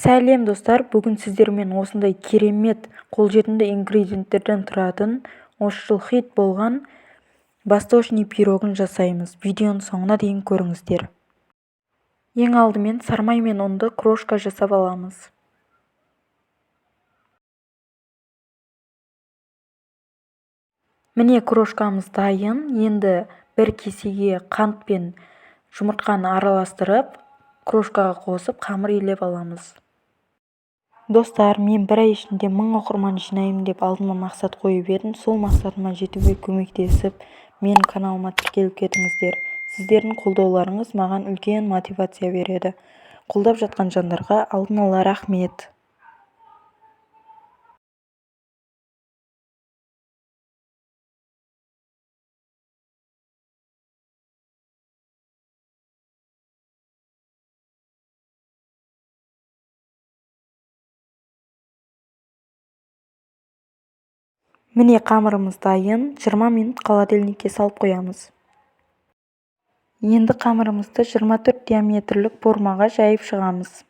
Сәлем, достар! Бүгін сіздермен осындай керемет қолжетімді ингредиенттерден тұратын, осы жыл хит болған восточный пирогын жасаймыз. Видеоның соңына дейін көріңіздер. Ең алдымен сармай мен ұнды крошка жасап аламыз. Міне, крошкамыз дайын. Енді бір кесеге қант пен жұмыртқаны араластырып, крошкаға қосып, қамыр илеп аламыз. Достар, мен бір ай ішінде 1000 оқырман жинаймын деп алдыма мақсат қойып едім. Сол мақсатыма жетуге көмектесіп, менің каналыма тіркеліп кетіңіздер. Сіздердің қолдауларыңыз маған үлкен мотивация береді. Қолдап жатқан жандарға алдын ала рахмет. Міне, қамырымыз дайын. 20 минут холодильникке салып қоямыз. Енді қамырымызды 24 диаметрлік формаға жайып шығамыз.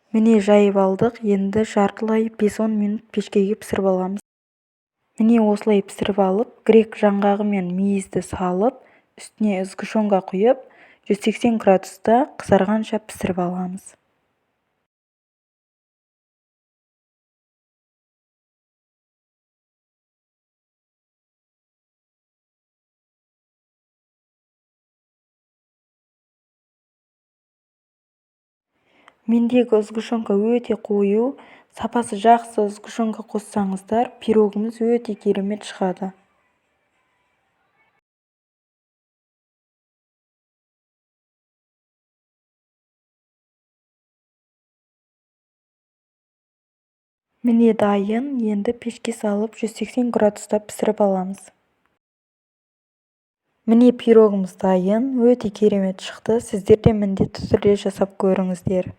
Міне, жайып алдық. Енді жартылай 5-10 минут пешкеге пісіріп аламыз. Міне, осылай пісіріп алып, грек жаңғағы мен мейізді салып, үстіне сгущенка құйып, 180 градуста қызарғанша пісіріп аламыз. Мендегі сгущенка өте қою, сапасы жақсы сгущенка қоссаңыздар, пирогымыз өте керемет шығады. Міне, дайын. Енді пешке салып, 180 градуста пісіріп аламыз. Міне, пирогымыз дайын, өте керемет шықты. Сіздер де міндетті түрде жасап көріңіздер.